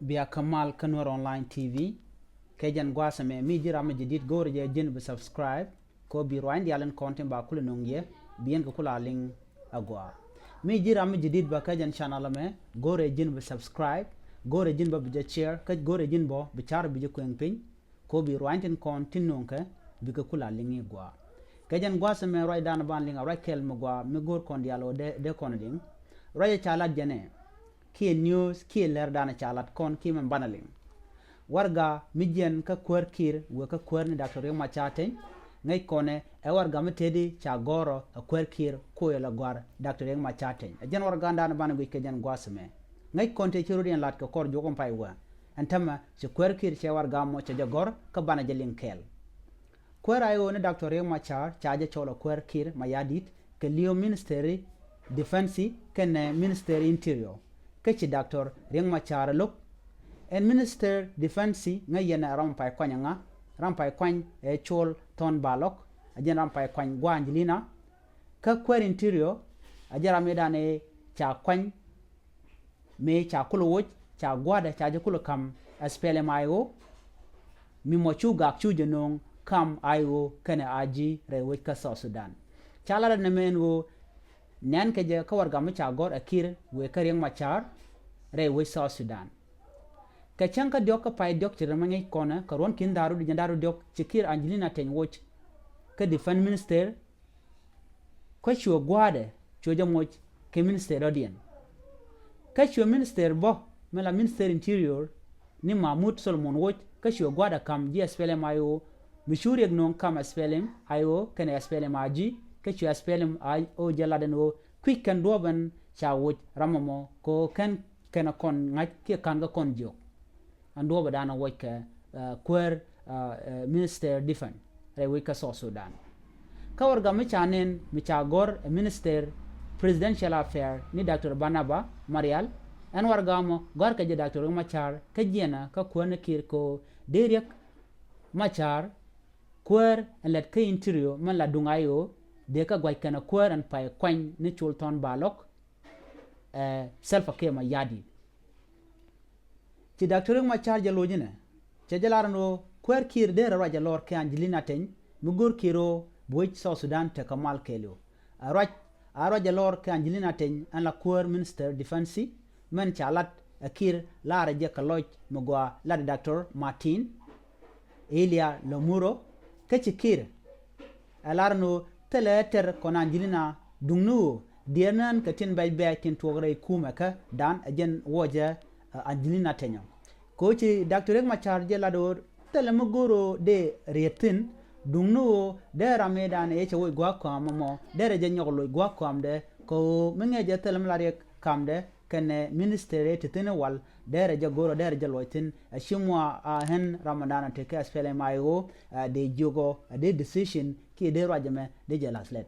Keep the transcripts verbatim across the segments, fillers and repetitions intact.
Bia kä mal kä Nuer Online T V. Kɛ jɛn gua̱a̱th ɛmɛ mi ji̱ ram mi ji̱ di̱t go̱o̱rɛ jɛ ji̱n bi subscribe. Kɛ ɣöö bi ruaacni diaal in kɔn tin ba kulɛ nöŋ yɛ bi yɛn kɛ kula liŋ a gua̱a̱. Mi ji̱ ram mi ji̱ di̱t bä kä jɛn channel ɛmɛ go̱o̱rɛ ji̱n bi subscribe. Go̱o̱rɛ ji̱n bä bi jɛ share kä go̱o̱rɛ ji̱n bä bi car bi jɛ kueŋ piny. Kɛ ɣöö bi ruaacni tin kɔn tin nöŋkɛ bikɛ kula liŋ i̱ gua̱a̱. Kɛ jɛn gua̱a̱th ɛmɛ ruacdan ban liŋ a ruac kɛl mi gua̱a̱ mi go̱o̱r kɔn diaal ɣöö dee kɔn liŋ. Ruacɛ ca lat jɛnɛ kiɛ news kiɛ lɛr danɛ ca lat kɔn kiɛ mɛn banɛ liŋ. Warɛga mi jiɛn kä kuäär Kiir wëë kä kuäär ni Doctor Riek Machar Teny. Ŋäc kɔnɛ ɛ warɛga mi tëëdi ca gɔ̱rɔ ɛ kuäär Kiir kuɔyɛ lɛ gɔ̱a̱r Doctor Riek Machar Teny. Ɛ jɛn warɛga danɛ banɛ guic kɛ jɛn gua̱a̱th ɛmɛ. Ŋäc kɔn tëë ci rut yɛn lat kɛ kɔr juɔk in pay wä. Ɛn tämɛ ci kuäär Kiir cɛ warɛga mɔ cɛ jɛ gɔ̱r kä banɛ jɛ liŋ kɛɛl. Kuäär I O ni Doctor Riek Machar ca jɛ cɔl ɛ kuäär Kiir Mayardit kɛ li̱w Ministry Defense kɛnɛ Ministry Interior. Kä ci Doctor Riek Machar ɛ lo̱k. Ɛn Minister Defense ŋäc yɛn ɛ ram pay kuany ɛŋa, ram pay kuany ɛ Col Thɔn Balɔk, a jɛn ram pay kuany gua̱a̱ Angelina. Kä kuäär Interior a jɛn ram i̱ dan ɛ ca kuany mëë ca kulɛ woc ca gua̱dɛ ca jɛ kulɛ ka̱m S P L M I O. Mi mɔ cu gak cu jɛ nööŋ ka̱m I O kɛnɛ I G rɛy wec kä South Sudan. Ca lat ɛn ɛmɛ ɛn ɣöö nɛn kɛ jɛ kä warɛga mi ca gɔ̱r ɛ Kiir wëë kä Riek Machar rɛy wec South Sudan. Kɛ cäŋ kä diɔ̱k kä pay diɔ̱k ci rɛm ŋäc kɔnɛ kɛ ruɔ̱n ki̱n da̱ru di jɛn da̱ru diɔ̱k ci Kiir Angelina Teny woc kä Defense Minister. Kä cuɛ gua̱a̱dɛ cuɛ jɛ moc kɛ minister dɔ̱diɛn. Kä cuɛ minister bä mi la Minister Interior ni Mahmud Solomon woc kä cuɛ gua̱a̱dɛ ka̱m ji̱ S P L M I O mi cu Riek nööŋ ka̱m S P L M I O kɛnɛ S P L M I G. Kä cuɛ S P L M I O jɛ lat ɛn ɣöö kui̱c kɛn duɔ̱ɔ̱p ɛn ca woc ram ɛmɔ kɛ ɣöö kɛn kɛn ɛ kɔn ŋa̱c kiɛ ka̱n kä kɔn jiök. Ɛn duɔ̱ɔ̱pɛ dan ɛ woc kɛ kuäär Minister Defense rɛy wec kä South Sudan. Kä warɛga mi ca nɛn mi ca gɔ̱r ɛ Minister Presidential Affair ni Doctor Barnaba Marial. Ɛn warɛga mɔ gɔ̱a̱rkɛ jɛ Doctor Riek Machar kä jiɛnä kä kuäär ni Kiir kɛ ɣöö dee Riek Machar kuäär ɛn lät kä Interior mɛn la duŋ I O dee kä gua̱c kɛn ɛ kuäär ɛn pay kuany ni Col Thɔn Balɔk. Ɛ Salva Kiir Mayardit. Ci Doctor Riek Machar jɛ loc inɛ cɛ jɛ lar ɛn ɣöö kuäär Kiir derɛ ruac ɛ lɔr kɛ Angelina Teny mi go̱r Kiir ɣöö bi wec South Sudan tekɛ mal kɛɛliw. A ruac a ruac ɛ lɔr kɛ Angelina Teny ɛn la kuäär Minister Defense mɛn ca lat ɛ Kiir larɛ jɛ kɛ lɔc mi gɔaa lat ɛ Doctor Martin Elia Lamuro. Kä ci Kiir ɛ lar ɛn ɣöö thilɛ tɛr kɔn Angelina duŋni ɣöö diɛɛr nään kɛ tin bɛc bɛɛc tin tuɔɔk rɛy kumɛ kä dan ɛ jɛn wuɔcɛ Angelina Teny ɔ. Kɛ ɣöö ci Doctor Riek Machar jɛ lat ɣöö thilɛ mi go̱o̱r ɣöö dee riet thi̱n duŋni ɣöö dee ram ëëdan ëë cɛ woc gua̱a̱k kɔam ɛmɔ derɛ jɛ nyɔk loc gua̱a̱k kɔamdɛ kɛ ɣöö mi ŋäcɛ thilɛ mi la Riek kamdɛ kɛnɛ minister ëë ti thi̱n i̱ wal derɛ jɛ go̱o̱r ɔ derɛ jɛ luɔc thi̱n. Ɛ ci mɔ a ɣän ram ɔ dan ɔ tekɛ S P L M I O dee jiök ɔ dee decision kiɛ dee ruac ɛmɛ dee jɛ la̱th lɛt.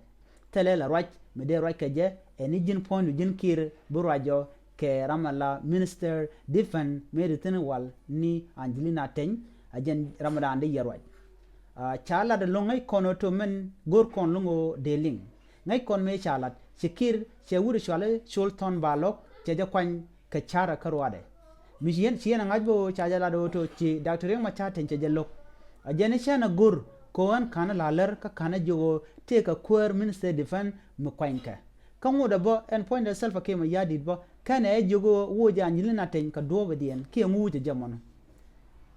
Thilɛ la ruac mi dee ruac kɛ jɛ ɛn i̱ ji̱n puɔ̱nydu ji̱n Kiir bi ruac ɔ kɛ ram ɔ la Minister Defense mëë ti thi̱n i̱ wal ni Angelina Teny. A jɛn ram ɔ dan dee yɛ ruac. Ca lat ɛlɔ̱ŋ ŋäc kɔn ɣöö to mɛn go̱r kɔn lo̱ŋ ɣöö dee liŋ. Ŋäc kɔn mëë ca lat ci Kiir cɛ wut ɛ cual i̱ Col Thɔn Balɔk cɛ jɛ kuany kɛ ca̱rä kä ruaadɛ. Mi ci yɛn ci yɛn ɛ ŋa̱c bä ɣöö ca jɛ lat ɣöö to ci Doctor Riek Machar Teny cɛ jɛ lo̱k. A jɛn i̱ cɛn ɛ go̱r kɛ ɣöö ɛn ka̱n ɛ la̱r lär kä ka̱n ɛ jiök ɣöö tëëkɛ kuäär Minister Defense mi kuanykɛ. Kä ŋotdɛ bä ɛn puɔ̱nydɛ Salva Kiir Mayardit bä kɛnɛ ɛ jiök ɣöö wuɔcɛ Angelina Teny kɛ duɔ̱ɔ̱pɛ diɛn kiɛ ŋu wucɛ jɛ mɔnɔ.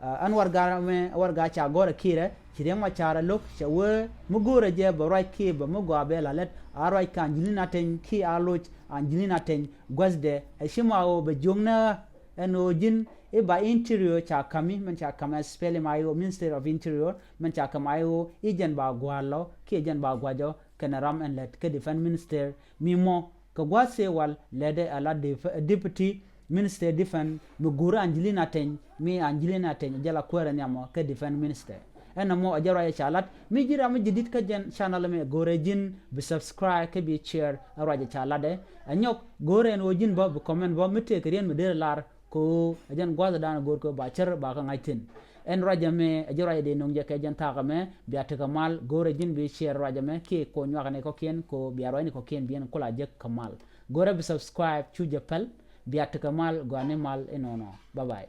Ɛn warɛga mɛ warɛga ca gɔ̱rɛ Kiirɛ ci Riek Machar ɛ lo̱k cɛ wee mi go̱o̱rɛ jɛ bɛ ruac kiɛ bɛ mi gɔaa bɛ la̱th lɛt a ruac kɛ Angelina Teny kiɛ a loc Angelina Teny guäthdɛ. Ɛ ci ma ɣöö bɛ jiök nä ɛn ɣöö ji̱n i̱ ba Interior ca ka̱mi mɛn ca ka̱m S P L M I O Ministry of Interior mɛn ca ka̱m I O i̱ jɛn ba gua̱a̱r lɔ kiɛ jɛn ba gua̱c ɔ kɛnɛ ram ɛn lät kä Defense Minister mi mɔ kɛ gua̱a̱th thee wal lɛtdɛ a la Deputy Minister Defense mi guur Angelina Teny mi Angelina Teny jɛ la kuäärɛ nhiamɔ kɛ Defense Minister. Ɛn ɛmɔ ɛ jɛ ruacɛ ca lat mi ji̱ ram mi ji̱ di̱t kä jɛn channel mi ɛ go̱rɛ ji̱n bi subscribe kä bi share ɛ ruacɛ ca latdɛ. Ɛ nyɔk go̱rɛ ɛn ɣöö ji̱n bä bi comment bä mi tëëkɛ riɛn mi derɛ lar kɛ ɣöö ɛ jɛn gua̱a̱th ɛ da̱a̱n ɛ go̱r kɛ ɣöö ba cär ba kä ŋa̱c thi̱n. Ɛn ruacɛ mi ɛ jɛ ruacɛ dee no̱ŋ jɛ kɛ jɛn thaak ɛmɛ bia tekɛ mal go̱rɛ ji̱n bi share ruacɛ mɛ kiɛ kɛ ɣöö nyuakɛ ni kɔ̱kiɛn kɛ ɣöö bia ruacni kɔ̱kiɛn bi ɛn kula jek kɛ mal. Go̱rɛ bi subscribe cu jɛ pɛl. Bia tekɛ mal gɔaa ni mal inɔnɔ. Bye bye.